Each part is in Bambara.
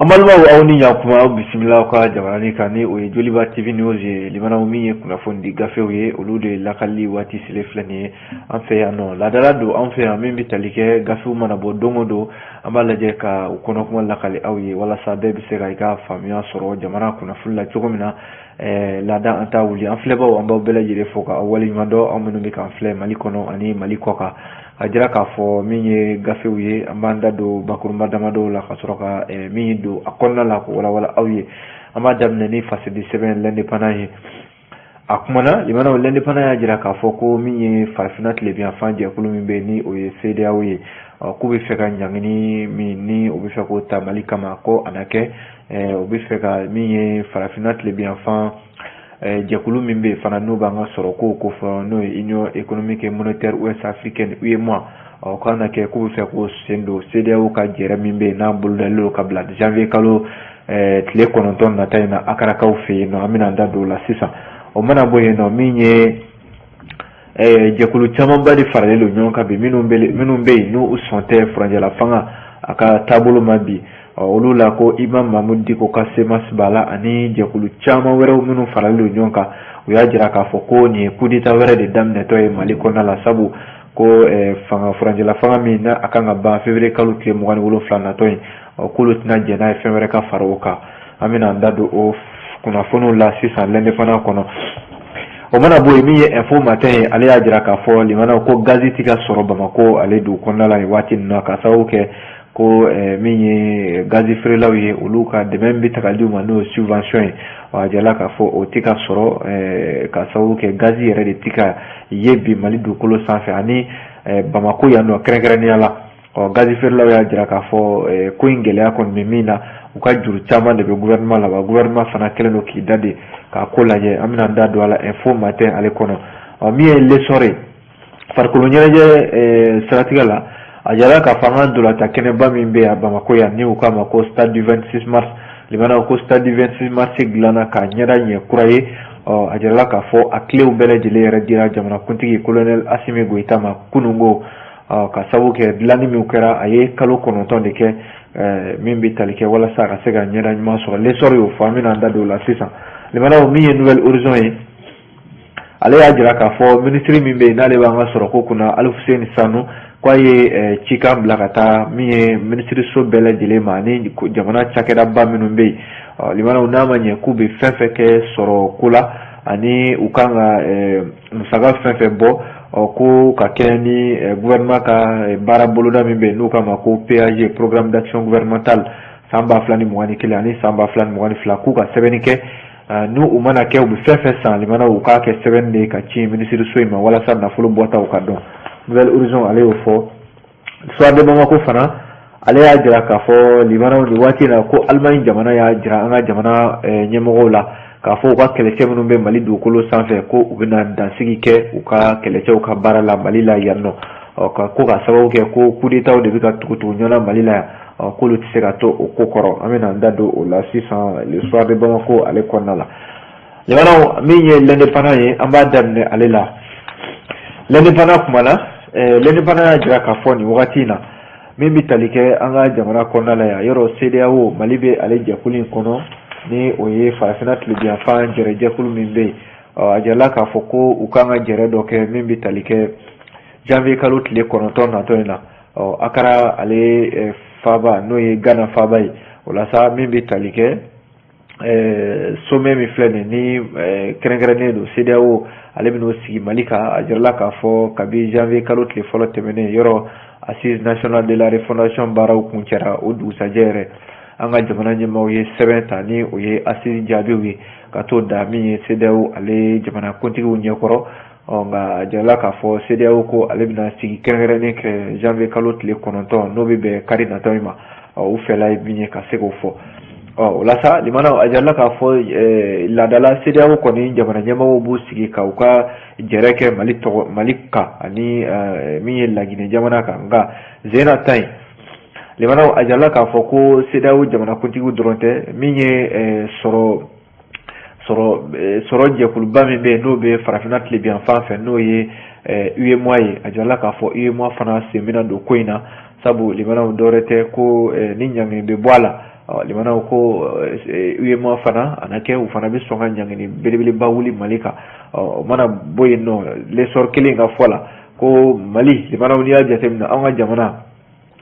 An balimaw, aw ni ɲakuma, aw bisimila aw ka jabarani kan ni o ye Joliba TV News ye. Limanaw, min ye kunnafoni di gafew ye, olu de lakali waati selen filɛ nin ye an fɛ yan nɔ. Laadala don an fɛ yan, min bɛ tali kɛ gafew mana bɔ don o don, an b'a lajɛ ka u kɔnɔkuma lakali aw ye, walasa bɛɛ bɛ se ka i ka faamuya sɔrɔ jamana kunnafoni la cogo min na. Laada an t'a wuli. An filɛbaw, an b'aw bɛɛ lajɛlen fo ka aw waleɲuman dɔn, aw minnu bɛ k'an filɛ Mali kɔnɔ ani Mali kɔ kan. A jira k'a fɔ min ye gafew ye, an b'an da don bakurunba damadɔw la ka sɔrɔ ka min don a kɔnɔna la k'o walawala aw ye. An b'a daminɛ ni fasidi sɛbɛn L'Indépendant ye. A kumana, limanaw, L'Indépendant y'a jira k'a fɔ ko min ye farafinna tilebinyanfan jɛkulu min bɛ ni o ye CEDEAO ye, k'u bɛ fɛ ka ɲangini min ni u bɛ fɛ k'o ta Mali kama, ko a na kɛ u bɛ fɛ ka min ye farafinna tilebinyanfan jɛkulu min bɛ yen fana, n'o b'an ka sɔrɔ kow kofɔ, n'o ye Union économique et monétaire ouest africaine, UEMOA, ɔ k'a na kɛ k'u bɛ fɛ k'o sen don CEDEAO ka jɛrɛ min bɛ yen n'a bolodalen don ka bila janvier kalo tile 9 nata in na Akarakaw fɛ yen nɔ. An bɛna an da don o la sisan. O mana bɔ yen nɔ, min ye jɛkulu camanba de faralen don ɲɔgɔn kan bi, minnu bɛ yen n'u sɔn tɛ furancɛla fanga a ka taabolo ma bi, olu la ko Imam Mahmoud Dicko ka CMAS b'a la ani jɛkulu caman wɛrɛw minnu faralen don ɲɔgɔn kan. U y'a jira k'a fɔ ko nin ye coup d'état wɛrɛ de daminɛtɔ ye Mali kɔnɔna la, sabu ko fanga furancɛla fanga min n'a a kan ka ban février kalo tile 27 natɔ in, k'olu tɛna jɛn n'a ye fɛn wɛrɛ ka fara o kan. An bɛna an da don o kunnafoniw la sisan L'Indépendant kɔnɔ. O mana bɔ yen, min ye Info Matin ye, ale y'a jira k'a fɔ, limanaw, ko gazi tɛ ka sɔrɔ Bamakɔ ale dugu kɔnɔna la nin waati ninnu na, ka sababu kɛ ko min ye gazi feerelaw ye, olu ka dɛmɛ bɛ ta ka di u ma, n'o ye subvention ye. A jirala k'a fɔ o tɛ ka sɔrɔ, ka sababu kɛ gazi yɛrɛ de tɛ ka ye bi Mali dugukolo sanfɛ ani Bamakɔ yan nɔ kɛrɛnkɛrɛnnenya la. Ɔ gazi feerelaw y'a jira k'a fɔ ko in gɛlɛya kɔni bɛ min na, u ka juru caman de bɛ gouvernement la, wa gouvernement fana kɛlen don k'i da de k'a ko lajɛ. An bɛna an da don a la Info Matin ale kɔnɔ. Ɔ min ye L'Essor ye, farikolo ɲɛnajɛ siratigɛ la, a jira k'a fɔ an ka ntolatan kɛnɛba min bɛ yan Bamakɔ yan, ni u k'a ma ko stade du 26 mars, limanaw, ko stade du 26 mars dilanna k'a ɲɛda ɲɛ kura ye. Ɔ a jirala k'a fɔ a kilew bɛɛ lajɛlen yɛrɛ dira jamanakuntigi colonel Assimi Goïta ma kununko, ka sababu kɛ dilanni min kɛra, a ye kalo 9 de kɛ min bɛ tali kɛ walasa a ka se ka ɲɛda ɲuman sɔrɔ. L'Essor y'o fɔ, an bɛna an da don o la sisan. Limanaw, min ye Nouvel Horizon ye, ale y'a jira k'a fɔ minisiri min bɛ yen n'ale b'an ka sɔrɔ ko kunna, Alifuseni Sanu, k'a ye cikan bila ka taa min ye minisiriso bɛɛ lajɛlen ma ani jamana cakɛdaba minnu bɛ yen. Limanaw, n'a ma ɲɛ k'u bɛ fɛn fɛn kɛ sɔrɔ ko la ani u kan ka musaka fɛn fɛn bɔ, ko ka kɛ ni gouvernement ka baara boloda min bɛ yen n'u k'a ma ko PAG, programme d'action gouvernementale san 2021 ani san 2022, k'u ka sɛbɛnni kɛ. N'u u mana kɛ, u bɛ fɛn fɛn san, limanaw, u k'a kɛ sɛbɛnni de ye ka ci minisiriso in ma walasa nafolo bɔtaw ka dɔn. Nouvel Horizon ale y'o fɔ. Soir de Bamako fana, ale y'a jira k'a fɔ, limanaw, nin waati in na, ko Allemagne jamana y'a jira an ka jamana ɲɛmɔgɔw la k'a fɔ u ka kɛlɛcɛ minnu bɛ Mali dugukolo sanfɛ, ko u bɛna dansigi kɛ u ka kɛlɛcɛw ka baara la Mali la yan nɔ, ko ka sababu kɛ ko coup d'état de bɛ ka tugu tugu ɲɔgɔn na Mali la yan, k'olu tɛ se ka to o ko kɔrɔ. An bɛna an da don o la sisan Le Soir de Bamako ale kɔnɔna la. Limanaw, min ye L'Indépendant ye, an b'a daminɛ ale la. L'Indépendant kumana, L'Indépendant y'a jira k'a fɔ nin wagati in na, min bɛ tali kɛ an ka jamana kɔnɔna la yan yɔrɔ, CEDEAO, Mali bɛ ale jɛkulu in kɔnɔ, ni o ye farafinna tilebinyanfan jɛrɛjɛkulu min bɛ yen. A jirala k'a fɔ ko u kan ka jɛrɛ dɔ kɛ min bɛ tali kɛ janvier kalo tile 9 natɔ in na, ɔ Akara ale faaba, n'o ye Ghana faaba ye. O la sa, min bɛ tali kɛ sommet min filɛ nin ni kɛrɛnkɛrɛnnen don CEDEAO ale bɛn'o sigi Mali kan, a jirala k'a fɔ kabi janvier kalo tile fɔlɔ tɛmɛnen yɔrɔ, assise nationale de la refondation baaraw kuncɛra, o dugusajɛ yɛrɛ, an ka jamana ɲɛmaaw ye sɛbɛn ta ni o ye assise jaabiw ye ka t'o da min ye CEDEAO ale jamana kuntigiw ɲɛkɔrɔ. Ɔ nka a jirala k'a fɔ CEDEAO ko ale bɛna sigi kɛrɛnkɛrɛnnen kɛ janvier kalo tile 9, n'o bɛ bɛn kari natɔ in ma. Ɔ u fɛla ye min ye ka se k'o fɔ. Ɔ o la sa, limanaw, a jirala k'a fɔ laadala CEDEAO kɔni jamana ɲɛmɔgɔw b'u sigi ka u ka jɛrɛ kɛ Mali tɔgɔ Mali kan ani min ye Laginɛ jamana kan. Nka zena ta in, limanaw, a jirala k'a fɔ ko CEDEAO jamanakuntigiw dɔrɔn tɛ, min ye sɔrɔ jɛkuluba min bɛ yen n'o bɛ farafinna tilebinyanfan fɛ, n'o ye UEMOA ye, a jirala k'a fɔ UEMOA fana sen bɛna don ko in na, sabu limanaw, dɔwɛrɛ tɛ ko ni ɲangini bɛ bɔ a la. Limanaw ko UEMOA fana a na kɛ u fana bɛ sɔn ka ɲangini belebeleba wuli Mali kan. O mana bɔ yen nɔ, L'Essor kelen ka fɔ la ko Mali, limanaw, n'i y'a jateminɛ, an ka jamana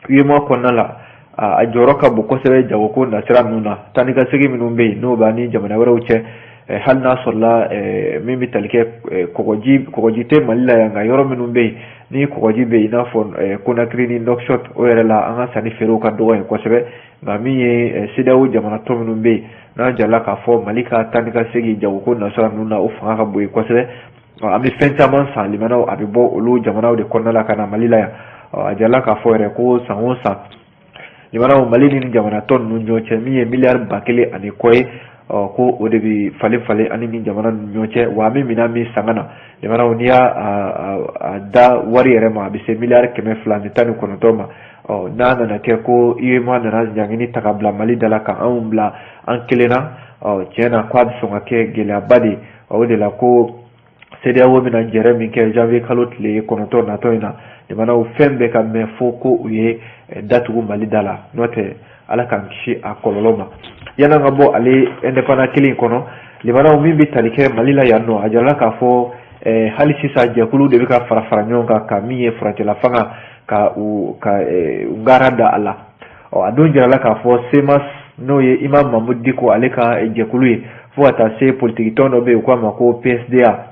UEMOA kɔnɔna la, a jɔyɔrɔ ka bon kosɛbɛ jagoko nasira ninnu na, taa ni ka segin minnu bɛ yen, n'o b'an ni jamana wɛrɛw cɛ. Hali n'a sɔrɔla min bɛ tali kɛ kɔgɔji, kɔgɔji tɛ Mali la yan, nka yɔrɔ minnu bɛ yen ni kɔgɔji bɛ yen, i n'a fɔ Conakry ni Nouakchott, o yɛrɛ la an ka sanni feerew ka dɔgɔ yen kosɛbɛ. Nka min ye CEDEAO jamana tɔ minnu bɛ yen, n'a jirala k'a fɔ Mali ka taa ni ka segin jagoko nasira ninnu na, o fanga ka bon yen kosɛbɛ. An bɛ fɛn caman san, limanaw, a bɛ bɔ olu jamanaw de kɔnɔna la ka na Mali la yan. A jirala k'a fɔ yɛrɛ ko san o san, limanaw, Mali ni jamana tɔ ninnu ɲɔgɔn cɛ, min ye miliyari 1000 ani kɔ ye, ko o de bɛ falen falen ani ni jamana ninnu ɲɔgɔn cɛ. Wa an bɛ minɛn min san ka na, limanaw, n'i y'a da wari yɛrɛ ma, a bɛ se miliyari 219 ma. N'a nana kɛ ko UEMOA nana ɲangini ta ka bila Mali da la, ka anw bila an kelen na, tiɲɛ na k'a bɛ sɔn ka kɛ gɛlɛyaba de ye. O de la ko CEDEAO bɛna jɛrɛ min kɛ janvier kalo tile 9 natɔ in na, limanaw, fɛn bɛɛ ka mɛn fo ko u ye datugu Mali da la, n'o tɛ Ala k'an kisi a kɔlɔlɔ ma. Yan'an ka bɔ ale Indépendant kelen in kɔnɔ, limanaw, min bɛ tali kɛ Mali la yan nɔ, a jirala k'a fɔ hali sisan jɛkulu de bɛ ka fara fara ɲɔgɔn kan ka min ye furancɛla fanga ka u ka ngara da a la. Ɔ, a don jirala k'a fɔ CMAS, n'o ye Imam Mahmoud Dicko ale ka jɛkulu ye, fo ka taa se politikitɔn dɔ bɛ yen, u k'a ma ko PSDA,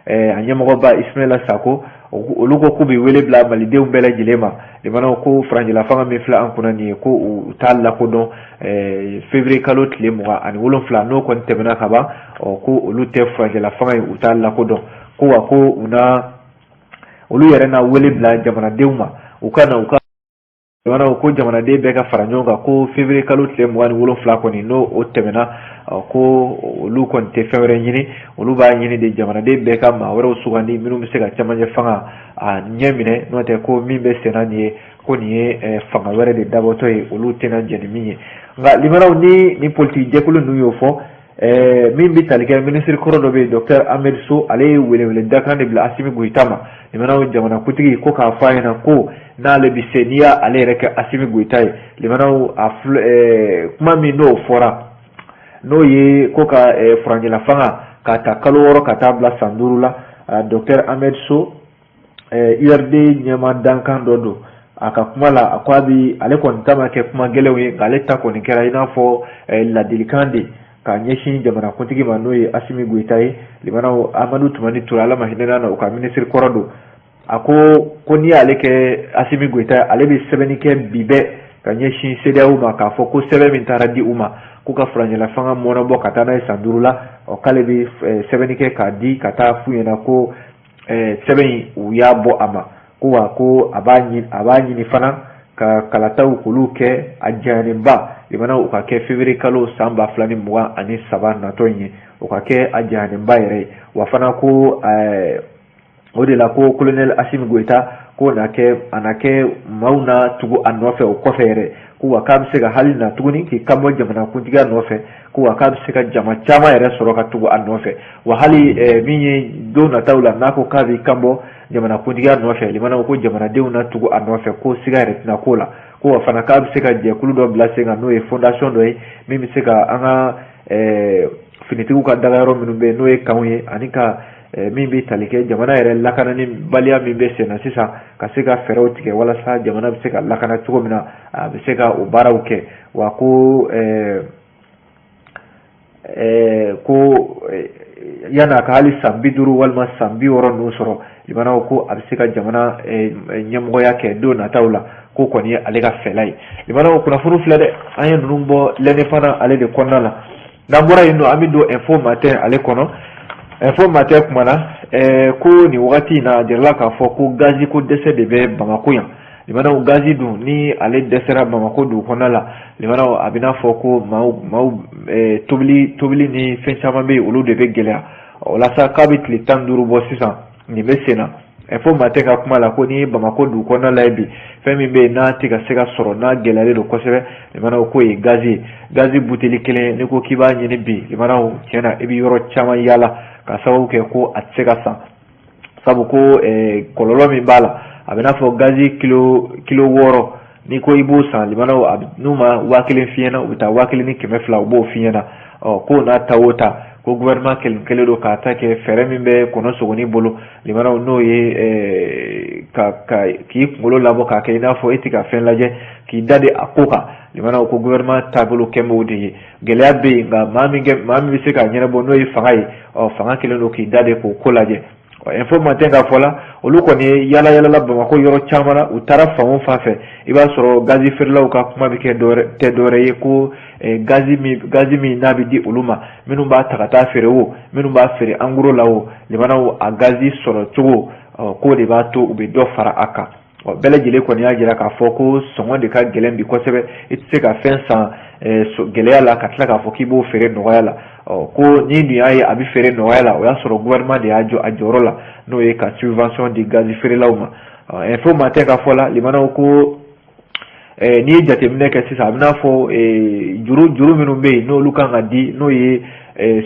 a ɲɛmɔgɔba Ismaila Sako, olu ko k'u bɛ wele bila malidenw bɛɛ lajɛlen ma. Limanaw, ko furancɛla fanga min filɛ an kunna nin ye, ko u t'a lakodɔn. Février kalo tile 27, n'o kɔni tɛmɛna ka ban, ɔ, ko olu tɛ furancɛla fanga ye, u t'a lakodɔn. Ko wa ko u na olu yɛrɛ na wele bila jamanadenw ma, u ka na u ka jamanaw, ko jamanaden bɛɛ ka fara ɲɔgɔn kan, ko février kalo tile 27 kɔni, n'o o tɛmɛna, ko olu kɔni tɛ fɛn wɛrɛ ɲini, olu b'a ɲini de jamanaden bɛɛ ka maa wɛrɛw sugandi minnu bɛ se ka camancɛ fanga a ɲɛ minɛ, n'o tɛ ko min bɛ senna nin ye, ko nin ye fanga wɛrɛ de dabɔtɔ ye, olu tɛna jɛn ni min ye. Nka limanaw, ni politiki jɛkulu ninnu y'o fɔ, min bɛ tali kɛ minisiri kɔrɔ dɔ bɛ yen, docteur Ahmed Sow, ale ye welewele dakan de bila Assimi Goïta ma, limanaw, jamanakuntigi, ko k'a fɔ a ɲɛna ko n'ale bɛ se, n'i y'ale yɛrɛ kɛ Assimi Goïta ye, limanaw, a kuma min n'o fɔra, n'o ye ko ka furancɛla fanga k'a ta kalo 6 ka taa bila san 5 la, docteur Ahmed Sow, URD ɲɛmaa dankan dɔ don, a ka kuma la, a ko a bi ale kɔni ta ma kɛ kuma gɛlɛnw ye, nka ale ta kɔni kɛra i n'a fɔ ladilikan de ka ɲɛsin jamanakuntigi ma, n'o ye Assimi Goïta ye. Limanaw, Amadu Tumani Ture, Ala ma hinɛ na, o ka minisiri kɔrɔ don, a ko ko n'i y'ale kɛ Assimi Goïta ye, ale bɛ sɛbɛnni kɛ bi bɛɛ ka ɲɛsin CEDEAO ma, k'a fɔ ko sɛbɛn min taara di u ma k'u ka furancɛla fanga mɔnɔbɔ ka taa n'a ye san 5 la, ɔ, k'ale bɛ sɛbɛnni kɛ k'a di ka taa f'u ɲɛna ko sɛbɛn in, u y'a bɔ a ma. Ko wa ko a b'a ɲini fana ka kalataw k'olu kɛ a jayanenba, limanaw, u ka kɛ février kalo san 2023 natɔ in ye, o ka kɛ a jayanenba yɛrɛ ye. Wa fana ko o de la ko colonel Assimi Goïta ko na kɛ a na kɛ maaw na tugu a nɔfɛ o kɔfɛ yɛrɛ, ko wa k'a bɛ se ka hali na tuguni k'i kan bɔ jamanakuntigiya nɔfɛ, ko wa k'a bɛ se ka jama caman yɛrɛ sɔrɔ ka tugu a nɔfɛ. Wa hali min ye don nataw la, n'a ko k'a b'i kan bɔ jamanakuntigiya nɔfɛ, limanaw, ko jamanadenw na tugu a nɔfɛ, ko siga yɛrɛ tɛna k'o la. Ko wa fana k'a bɛ se ka jɛkulu dɔ bila sen kan, n'o ye fondation dɔ ye min bɛ se ka an ka finitigiw ka dagayɔrɔ minnu bɛ yen, n'o ye kanw ye, ani ka min bɛ tali kɛ jamana yɛrɛ lakanani baliya min bɛ sen na sisan, ka se ka fɛɛrɛw tigɛ walasa jamana bɛ se ka lakana cogo min na, a bɛ se ka o baaraw kɛ. Wa ko yan'a ka hali san 50 walima san 60 ninnu sɔrɔ, limanaw, ko a bɛ se ka jamana ɲɛmɔgɔya kɛ don nataw la, ko kɔni ye ale ka fɛla ye. Limanaw, kunnafoni filɛ dɛ, an ye ninnu bɔ L'Indépendant ale de kɔnɔna la. N'an bɔra yen nɔ, an bɛ don Info Matin ale kɔnɔ. Info Matin kumana ko nin wagati in na, a jirala k'a fɔ ko gazi ko dɛsɛ de bɛ Bamakɔ yan. Limanaw, gazi dun, ni ale dɛsɛra Bamakɔ dugu kɔnɔna la, limanaw, a bɛ n'a fɔ ko maaw tobili tobili ni fɛn caman bɛ yen, olu de bɛ gɛlɛya. O la sa, k'a bɛ tile 15 bɔ sisan nin bɛ sen na. Info Matin ka kuma la, ko ni Bamakɔ dugu kɔnɔna la bi, fɛn min bɛ yen n'a tɛ ka se ka sɔrɔ, n'a gɛlɛyalen don kosɛbɛ, limanaw, k'o ye gazi ye. Gazi buteli kelen, n'i ko k'i b'a ɲini bi, limanaw, tiɲɛ na, i bɛ yɔrɔ caman yaala, ka sababu kɛ ko a tɛ se ka san, sabu ko kɔlɔlɔ min b'a la, a bɛ n'a fɔ gazi kilo 6. N'i ko i b'o san, limanaw, n'u ma 1000 f'i ɲɛna, u bɛ taa 1200, u b'o f'i ɲɛna. Ɔ, k'o n'a ta o ta, ko gouvernement kelen kelen don k'a ta kɛ fɛɛrɛ min bɛ kɔnɔ sogoni bolo, limanaw, n'o ye ka k'i kunkolo labɔ k'a kɛ i n'a fɔ e tɛ ka fɛn lajɛ, k'i da de a ko kan. Limanaw, ko gouvernement taabolo kɛn b'o de ye. Gɛlɛya bɛ yen, nka maa min kɛ, maa min bɛ se k'a ɲɛnabɔ, n'o ye fanga ye, ɔ, fanga kɛlen don k'i da de k'o ko lajɛ. Info Matin ka fɔ la, olu kɔni ye yala yalala Bamakɔ yɔrɔ caman na. U taara fan o fan fɛ, i b'a sɔrɔ gazi feerelaw ka kuma bɛ kɛ dɔwɛrɛ tɛ dɔwɛrɛ ye ko gazi min n'a bɛ di olu ma, minnu b'a ta ka taa feere o, minnu b'a feere en gros la o, limanaw, a gazi sɔrɔ cogo, k'o de b'a to u bɛ dɔ fara a kan. Ɔ, bɛɛ lajɛlen kɔni y'a jira k'a fɔ ko sɔngɔ de ka gɛlɛn bi kosɛbɛ. I tɛ se ka fɛn san gɛlɛya la ka tila k'a fɔ k'i b'o feere nɔgɔya la. Ɔ, ko ni dun y'a ye a bɛ feere nɔgɔya la, o y'a sɔrɔ gouvernement de y'a jɔ a jɔyɔrɔ la, n'o ye ka subvention di gazi feerelaw ma. Ɔ, Info Matin ka fɔ la, limanaw, ko n'i ye jateminɛ kɛ sisan, a bɛ n'a fɔ juru minnu bɛ yen, n'olu kan ka di, n'o ye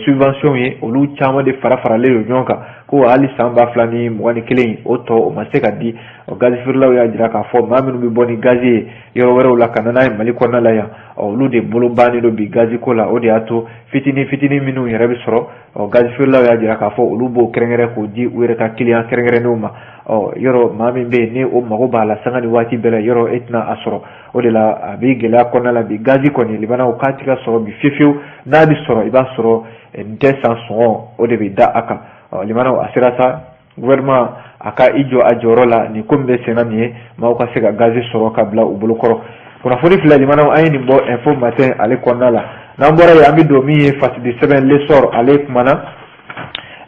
subvention ye, olu caman de fara faralen don ɲɔgɔn kan, ko hali san 2021, o tɔ, o ma se ka di. Gazi feerelaw y'a jira k'a fɔ maa minnu bɛ bɔ ni gazi ye yɔrɔ wɛrɛw la ka na n'a ye Mali kɔnɔna la yan, olu de bolo bannen don bi gazi ko la. O de y'a to fitinin fitinin minnu yɛrɛ bɛ sɔrɔ, gazi feerelaw y'a jira k'a fɔ olu b'o kɛrɛnkɛrɛn k'o di u yɛrɛ ka client kɛrɛnkɛrɛnnenw ma. Ɔ, yɔrɔ maa min bɛ yen ni o mago b'a la sanga ni waati bɛɛ la, yɔrɔ e tɛna a sɔrɔ. O de la a bɛ gɛlɛya kɔnɔna la bi. Gazi kɔni, limanaw, k'a tɛ ka sɔrɔ bi fiyewu fiyewu. N'a bɛ sɔrɔ, i b'a sɔrɔ nin tɛ san sɔngɔ o de bɛ da a kan. Ɔ, limanaw, a sera sa gouvernement a ka i jɔ a jɔyɔrɔ la nin ko min bɛ senna nin ye, maaw ka se ka gazi sɔrɔ ka bila u bolo kɔrɔ. Kunnafoni filɛ, limanaw, an ye nin bɔ Info Matin ale kɔnɔna la. N'an bɔra yen, an bɛ don min ye fasidi sɛbɛn L'Essor ale kumana.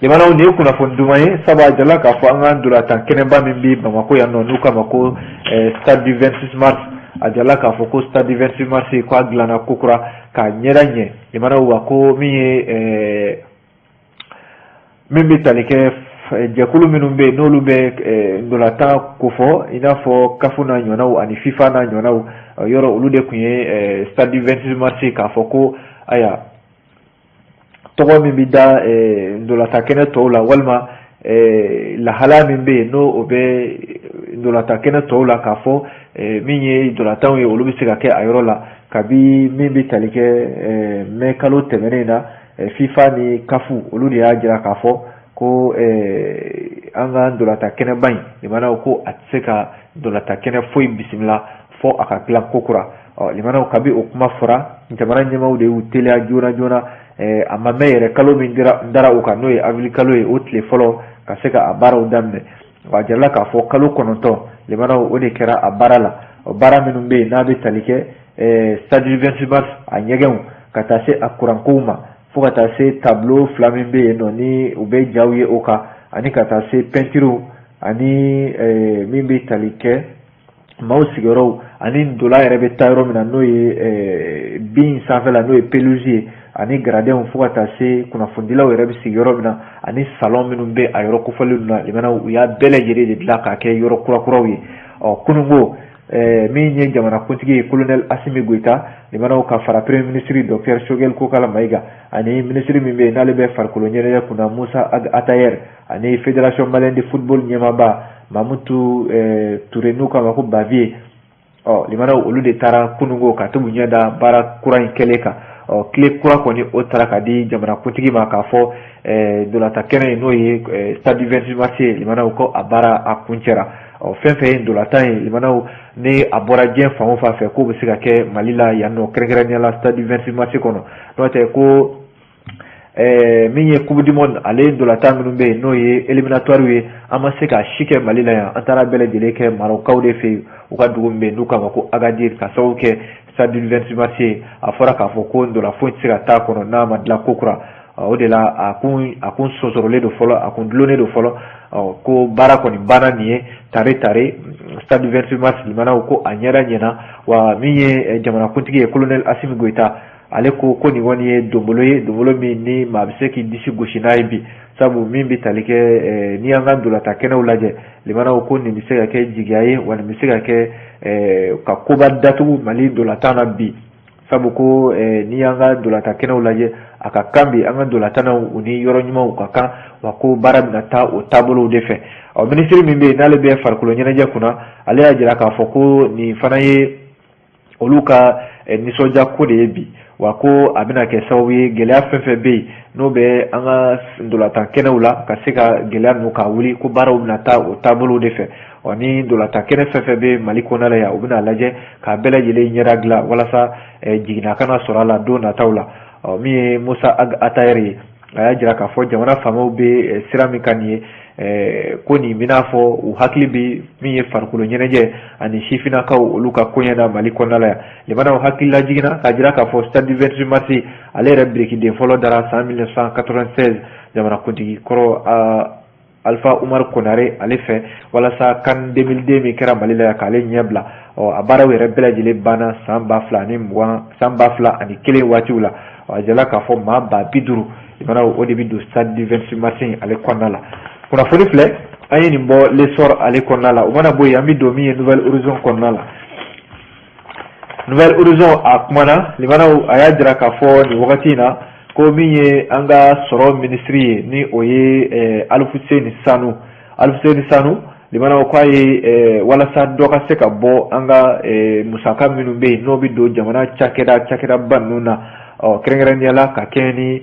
Limanaw, nin ye kunnafoni duman ye, sabu a jala k'a fɔ an ka ntolantan kɛnɛba min bɛ Bamakɔ yan nɔ, n'u k'a ma ko Stade du 26 mars, a jala k'a fɔ ko Stade du 26 mars, ko a dilanna kokura k'a ɲɛda ɲɛ. Limanaw, wa ko min ye min bɛ tali kɛ jɛkulu minnu bɛ yen, n'olu bɛ ntolantan kofɔ, i n'a fɔ CAF n'a ɲɔgɔnnaw ani FIFA n'a ɲɔgɔnnaw, yɔrɔ olu de tun ye Stade du 26 mars k'a fɔ ko ayiwa, tɔgɔ min bɛ da ntolantan kɛnɛ tɔw la, walima lahalaya min bɛ yen, n'o o bɛ ntolantan kɛnɛ tɔw la, k'a fɔ min ye ntolantanw ye, olu bɛ se ka kɛ a yɔrɔ la. Kabi min bɛ tali kɛ mɛ kalo tɛmɛnen na, FIFA ni CAF, olu de y'a jira k'a fɔ ko an ka ntolantan kɛnɛba in, limanaw, ko a tɛ se ka ntolantan kɛnɛ foyi bisimila fɔ a ka dilan kokura. Ɔ, limanaw, kabi o kuma fɔra, jamana ɲɛmaaw de y'u teliya joona joona. A ma mɛn yɛrɛ, kalo min dara o kan, n'o ye avril kalo ye, o tile fɔlɔ ka se ka a baaraw daminɛ. Wa a jirala k'a fɔ kalo 9, limanaw, o de kɛra a baara la. O baara minnu bɛ yen, n'a bɛ tali kɛ Stade du 26 mars a ɲɛgɛnw, ka taa se a kurankow ma, fo ka taa se tableau fila min bɛ yen nɔ, ni u bɛ jaw ye o kan, ani ka taa se peinture, ani min bɛ tali kɛ maaw sigiyɔrɔw ani ntolan yɛrɛ bɛ taa yɔrɔ min na, n'o ye bin sanfɛla, n'o ye pelouse ye, ani gradinw, fo ka taa se kunnafonidilaw yɛrɛ bɛ sigi yɔrɔ min na, ani salon minnu bɛ a yɔrɔ kofɔlen na, limanaw, u y'a bɛɛ lajɛlen de dilan k'a kɛ yɔrɔ kurakuraw ye. Ɔ, kununko, min ye jamanakuntigi ye, colonel Assimi Goïta, limanaw, ka fara premier ministre docteur Choguel Kokalla Maïga ani ministre min bɛ yen, n'ale bɛ farikolo ɲɛnajɛ kunna, Moussa Attaher, ani Fédération malienne de football ɲɛmaaba Mamutu Touré, n'u k'a ma ko Bavieux. Ɔ, limanaw, olu de taara kununko ka t'u ɲɛ da baara kura in kɛlen kan. Ɔ, tile kura kɔni, o taara ka di jamanakuntigi ma k'a fɔ ntolantan kɛnɛ in, n'o ye Stade du 26 mars ye, limanaw, ko a baara a kuncɛra. Ɔ, fɛn fɛn ye ntolantan ye, limanaw, ni a bɔra diɲɛ fan o fan fɛ, k'o bɛ se ka kɛ Mali la yan nɔ, kɛrɛnkɛrɛnnenya la Stade du 26 mars kɔnɔ. N'o tɛ ko min ye Coupe du monde ale ntolantan minnu bɛ yen, n'o ye éliminatoire ye, an ma se ka si kɛ Mali la yan. An taara bɛɛ lajɛlen kɛ Marɔkaw de fɛ yen, u ka dugu min bɛ yen, n'u k'a ma ko Agadir, ka sababu kɛ Stade du 26 mars ye, a fɔra k'a fɔ ko ntolan foyi tɛ se ka taa kɔnɔ n'a ma dilan ko kura. O de la a kun sɔsɔrɔlen don fɔlɔ, a kun dulonnen don fɔlɔ. Ko baara kɔni banna nin ye tare tare. Stade du 26 mars, limanaw, ko a ɲɛda ɲɛna. Wa min ye jamanakuntigi ye, colonel Assimi Goïta, ale ko ko nin kɔni ye donbolo ye, donbolo min ni maa bɛ se k'i disi gosi n'a ye bi, sabu min bɛ tali kɛ n'i y'an ka ntolantan kɛnɛw lajɛ, limanaw, ko nin bɛ se ka kɛ jigiya ye, wa nin bɛ se ka kɛ ka koba datugu Mali ntolantan na bi, sabu ko n'i y'an ka ntolantan kɛnɛw lajɛ, A ka kan bi an ka ntolatannaw u ni yɔrɔ ɲumanw ka kan, wa ko baara bɛna taa o taabolow de fɛ. Ɔ, minisiri min bɛ yen n'ale bɛ farikolo ɲɛnajɛ kunna, ale y'a jira k'a fɔ ko nin fana ye olu ka nisɔndiya ko de ye bi, wa ko a bɛna kɛ sababu ye, gɛlɛya fɛn fɛn bɛ yen n'o bɛ an ka ntolatan kɛnɛw la, ka se ka gɛlɛya ninnu ka wuli, ko baaraw bɛna taa o taabolow de fɛ. Ɔ, ni ntolatan kɛnɛ fɛn fɛn bɛ Mali kɔnɔna la yan, u bɛna lajɛ k'a bɛɛ lajɛlen ɲɛda dilan walasa jiginna kana sɔrɔ a la don nataw la. Ɔ, min ye Mossa Ag Attaher ye, a y'a jira k'a fɔ jamana faamaw bɛ sira min kan nin ye, ko nin bɛna fɔ u hakili bɛ min ye farikolo ɲɛnajɛ ani sifinnakaw olu ka koɲɛ na Mali kɔnɔna la yan. Limanaw hakili lajiginna k'a jira k'a fɔ stade du 28 mars, ale yɛrɛ birikiden fɔlɔ dara san 1996 jamanakuntigi kɔrɔ Alpha Oumar Konaré ale fɛ, walasa CAN 2002 min kɛra Mali la yan, k'ale ɲɛ bila. Ɔ, a baaraw yɛrɛ bɛɛ lajɛlen banna san 2020, san 2001 waatiw la. A jala k'a fɔ maa 50 000, limanaw, o de bɛ don stade du 28 mars ale kɔnɔna la. Kunnafoni filɛ, an ye nin bɔ L'Essor ale kɔnɔna la. O mana bɔ yen, an bɛ don min ye Nouvel Horizon kɔnɔna la. Nouvel Horizon a kumana, limanaw, a y'a jira k'a fɔ nin wagati in na ko min ye an ka sɔrɔ minisiri ye, ni o ye Alifuseni Sanu, Alifuseni Sanu, limanaw, k'a ye walasa dɔ ka se ka bɔ an ka musaka minnu bɛ yen n'o bɛ don jamana cakɛdaba ninnu na, ɔ, kɛrɛnkɛrɛnnenya la ka kɛɲɛ ni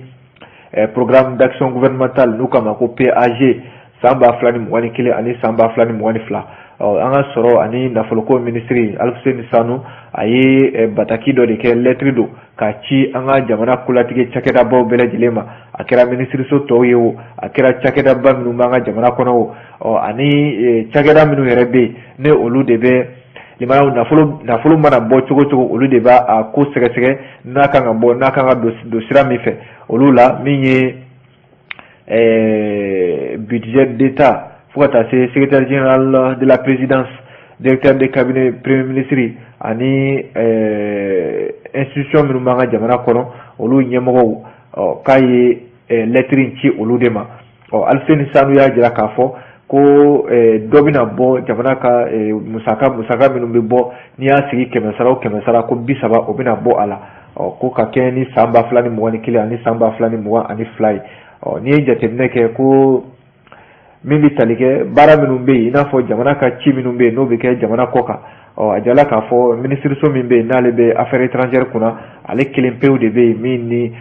programme d'action gouvernementale n'u k'a ma ko PAG, san 2021 ani san 2022. Ɔ, an ka sɔrɔ ani nafoloko minisiri Alifuseni Sanu, a ye bataki dɔ de kɛ, lɛtiri don k'a ci an ka jamana kolatigɛ cakɛdabaw bɛɛ lajɛlen ma. A kɛra minisiriso tɔw ye o, a kɛra cakɛdaba minnu b'an ka jamana kɔnɔ o, ɔ, ani cakɛda minnu yɛrɛ bɛ yen ne olu de bɛ, limanaw, nafolo mana bɔ cogo cogo, olu de b'a a ko sɛgɛsɛgɛ, n'a kan ka bɔ, n'a kan ka don sira min fɛ. Olu la min ye budget d'État, fo ka taa se secrétaire général de la présidence, directeur de cabinet premier ministre, ani institution minnu b'an ka jamana kɔnɔ, olu ɲɛmɔgɔw, ɔ, k'a ye lettre in ci olu de ma. Ɔ, Alifuseni Sanu y'a jira k'a fɔ ko dɔ bɛna bɔ jamana ka musaka minnu bɛ bɔ, n'i y'a sigi 100 sara o 100 sara, ko 30 o bɛna bɔ a la. Ɔ, ko ka kɛɲɛ ni san 2021 ani san 2022 ye. Ɔ, n'i ye jateminɛ kɛ ko min bɛ tali kɛ baara minnu bɛ yen, i n'a fɔ jamana ka ci minnu bɛ yen n'o bɛ kɛ jamana kɔ kan, ɔ, a jala k'a fɔ minisiriso min bɛ yen n'ale bɛ affaires étrangères kunna, ale kelen pewu de bɛ yen min ni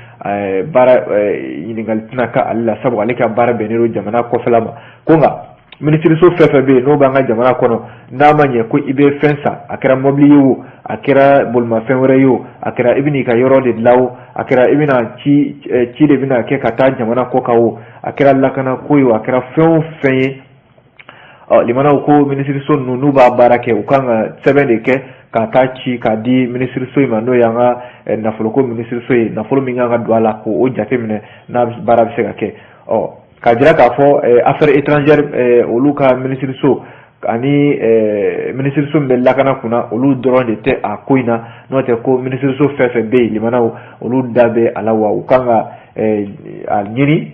baara ɲininkali tɛna kɛ ale la, sabu ale ka baara bɛnnen don jamana kɔfɛla ma. Ko nka minisiriso fɛn fɛn bɛ yen n'o b'an ka jamana kɔnɔ, n'a ma ɲɛ ko i bɛ fɛn san, a kɛra mɔbili ye o, a kɛra bolimafɛn wɛrɛ ye o, a kɛra i bɛn'i ka yɔrɔ de dilan o, a kɛra i bɛna ci ci de bɛna kɛ ka taa jamana kɔ kan o, a kɛra lakana ko ye o, a kɛra fɛn o fɛn ye, ɔ, limanaw, ko minisiriso ninnu n'u b'a baara kɛ, u kan ka sɛbɛn de kɛ ka taa ci k'a di minisiriso in ma, n'o y'an ka nafoloko minisiriso ye, nafolo min kan ka don a la, k'o jateminɛ n'a baara bɛ se ka kɛ. Ɔ, k'a jira k'a fɔ affaires étrangères olu ka minisiriso ani minisiriso min bɛ lakana kunna, olu dɔrɔn de tɛ a ko in na. N'o tɛ, ko minisiriso fɛn fɛn bɛ yen, limanaw, olu da bɛ a la, wa u kan ka a ɲini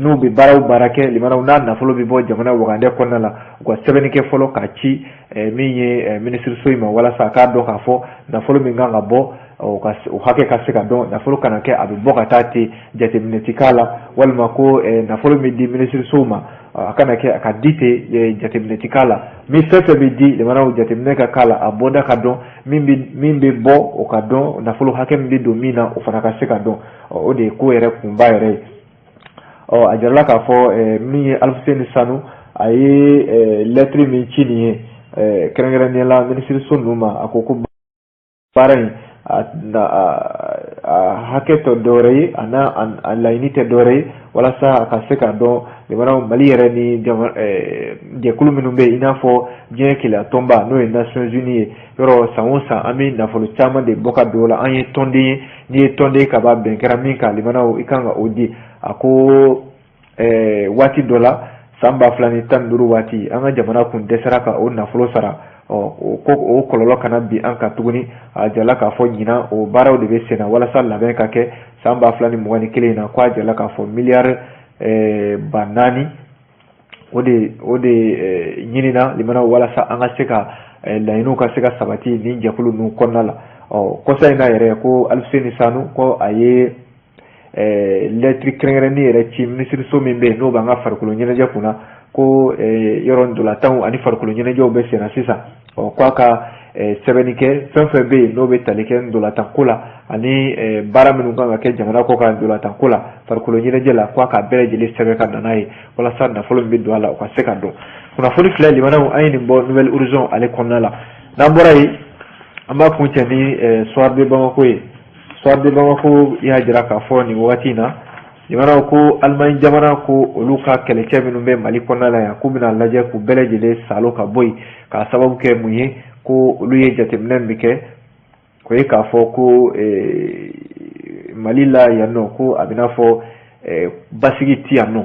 n'u bɛ baara o baara kɛ, limanaw, n'a nafolo bɛ bɔ jamana wagandɛ kɔnɔna la, u ka sɛbɛnni kɛ fɔlɔ k'a ci min ye minisiriso in ma, walasa a k'a dɔn k'a fɔ nafolo min kan ka bɔ, o hakɛ ka se ka dɔn. Nafolo kana kɛ a bɛ bɔ ka taa ten, jateminɛ ti k'a la, walima ko nafolo min di minisirisow ma, a kana kɛ a ka di ten, jateminɛ ti k'a la. Ni fɛn fɛn bɛ di, limanaw, jateminɛ ka k'a la, a bɔda ka dɔn, min bɛ bɔ o ka dɔn, nafolo hakɛ min bɛ don min na, o fana ka se ka dɔn. O de ye ko yɛrɛ kunba yɛrɛ ye. Ɔ, a jirala k'a fɔ min ye Alifuseni Sanu, a ye lɛtiri min ci nin ye, kɛrɛnkɛrɛnnenya la minisiriso ninnu ma, a ko ko baara in a hakɛ tɛ dɔwɛrɛ ye, a n'a a laɲini tɛ dɔwɛrɛ ye, walasa a ka se k'a dɔn, limanaw, Mali yɛrɛ ni jɛkulu minnu bɛ yen, i n'a fɔ diɲɛ kelenya tɔnba, n'o ye Nations Unies ye, yɔrɔ san o san an bɛ nafolo caman de bɔ ka don o la. An ye tɔnden ye, n'i ye tɔnden ka ban, bɛn kɛra min kan, limanaw, i kan ka o di. A ko waati dɔ la, san 2015 waati, an ka jamana kun dɛsɛra ka o nafolo sara. Ɔ, o ko o kɔlɔlɔ kana bin an kan tuguni. A jala k'a fɔ ɲinan o baaraw de bɛ sen na walasa labɛn ka kɛ san 2021 in na. Ko a jala k'a fɔ miliyari 4000 o de ɲinina, limanaw, walasa an ka se ka laɲiniw ka se ka sabati nin jɛkulu ninnu kɔnɔna la. Ɔ, kɔsa in na yɛrɛ, ko Alifuseni Sanu ko a ye lɛtiri kɛrɛnkɛrɛnnen yɛrɛ ci minisiriso min bɛ yen n'o b'an ka farikolo ɲɛnajɛ kunna, ko yɔrɔ ntolatanw ani farikolo ɲɛnajɛw bɛ senna sisan. Ɔ, ko a ka sɛbɛnni kɛ, fɛn fɛn bɛ yen n'o bɛ tali kɛ ntolatan ko la ani baara minnu kan ka kɛ jamana kɔ kan ntolatan ko la, farikolo ɲɛnajɛ la, ko a ka bɛɛ lajɛlen sɛbɛn ka na n'a ye walasa nafolo min bɛ don a la, o ka se ka dɔn. Kunnafoni filɛ, limanaw, an ye nin bɔ Nouvel Horizon ale kɔnɔna la. N'an bɔra yen, an b'a kuncɛ ni Soir de Bamako ye. Soir de Bamako y'a jira k'a fɔ nin wagati in na, limanaw, ko Alimaɲi jamana ko olu ka kɛlɛcɛ minnu bɛ Mali kɔnɔna la yan, k'u bɛna lajɛ k'u bɛɛ lajɛlen salo ka bɔ yen. K'a sababu kɛ mun ye? Ko olu ye jateminɛ min kɛ, o ye k'a fɔ ko Mali la yan nɔ, ko a bɛ n'a fɔ basigi ti yan nɔ.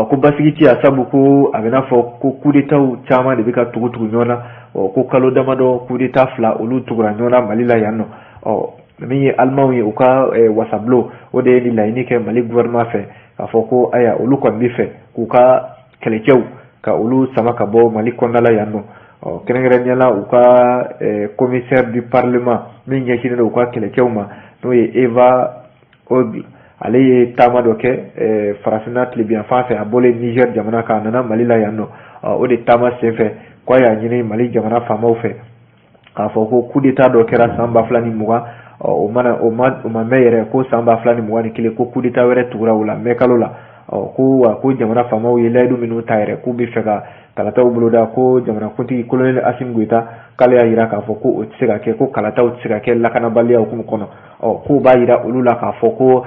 Ko basigi ti yan, sabu ko a bɛ n'a fɔ ko kudetaw caman de bɛ ka tugu tugu ɲɔgɔn na. Ko kalo damadɔ, kudeta 2 olu tugura ɲɔgɔn na Mali la yan nɔ. Ɔ, min ye Alimanw ye, u ka wasabulon o de ye nin laɲini kɛ Mali gouvernement fɛ k'a fɔ ko ayiwa, olu kɔni bɛ fɛ k'u ka kɛlɛcɛw ka olu sama ka bɔ Mali kɔnɔna la yan nɔ. Ɔ, kɛrɛnkɛrɛnnenya la, u ka commissaire du parlement min ɲɛsinnen don u ka kɛlɛcɛw ma, n'o ye Eva Högl, ale ye taama dɔ kɛ farafinna tilebinyanfan fɛ. A bɔlen Niger jamana kan, a nana Mali la yan nɔ. O de taama senfɛ, k'a y'a ɲini Mali jamana faamaw fɛ k'a fɔ ko coup d'état dɔ kɛra san 2020, o mana o ma o ma mɛn yɛrɛ, ko san 2021, ko coup d'état wɛrɛ tugura o la mɛ kalo la. Ko wa ko jamana faamaw ye layidu minnu ta yɛrɛ, k'u bɛ fɛ ka kalataw boloda, ko jamanakuntigi colonel Assimi Goïta k'ale y'a jira k'a fɔ ko o tɛ se ka kɛ, ko kalataw tɛ se ka kɛ lakanabaliya hukumu kɔnɔ. Ɔ, k'o b'a jira olu la k'a fɔ ko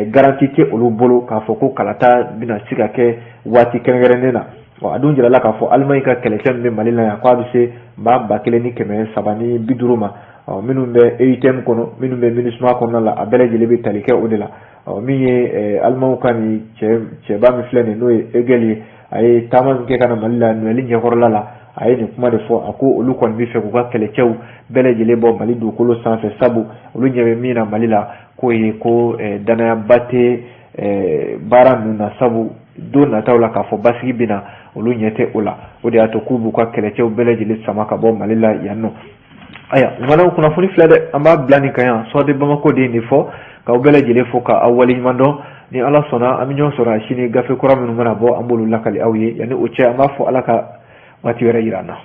garantie tɛ olu bolo k'a fɔ ko kalata bɛna se ka kɛ waati kɛrɛnkɛrɛnnen na. A dun jirala k'a fɔ Alimaɲi ka kɛlɛcɛ min bɛ Mali la yan, k'a bɛ se maa 1350 ma. Ɔ, minnu bɛ EUTM kɔnɔ, minnu bɛ MINUSMA kɔnɔna la, a bɛɛ lajɛlen bɛ tali kɛ o de la. Ɔ, min ye Alimanw ka nin cɛba min filɛ nin, n'o ye Högl ye, a ye taama min kɛ ka na Mali la Noël ɲɛkɔrɔla la, a ye nin kuma de fɔ. A ko olu kɔni bɛ fɛ k'u ka kɛlɛcɛw bɛɛ lajɛlen bɔ Mali dugukolo sanfɛ, sabu olu ɲɛ bɛ min na Mali la, k'o ye ko danayaba tɛ baara ninnu na, sabu don nataw la k'a fɔ basigi bɛ na, olu ɲɛ tɛ o la. O de y'a to k'u b'u ka kɛlɛcɛw bɛɛ lajɛlen sama ka bɔ Mali la yan nɔ. Ayiwa, limanaw, kunnafoni filɛ dɛ, an b'a bila nin kan yan. Soir de Bamako de ye nin fɔ. K'aw bɛɛ lajɛlen fo k'aw waleɲuman dɔn. Ni Ala sɔnna, an bɛ ɲɔgɔn sɔrɔ sini. Gafe kura minnu mana bɔ, an b'olu lakali aw ye. Yanni o cɛ, an b'a fɔ Ala ka waati wɛrɛ yira an na.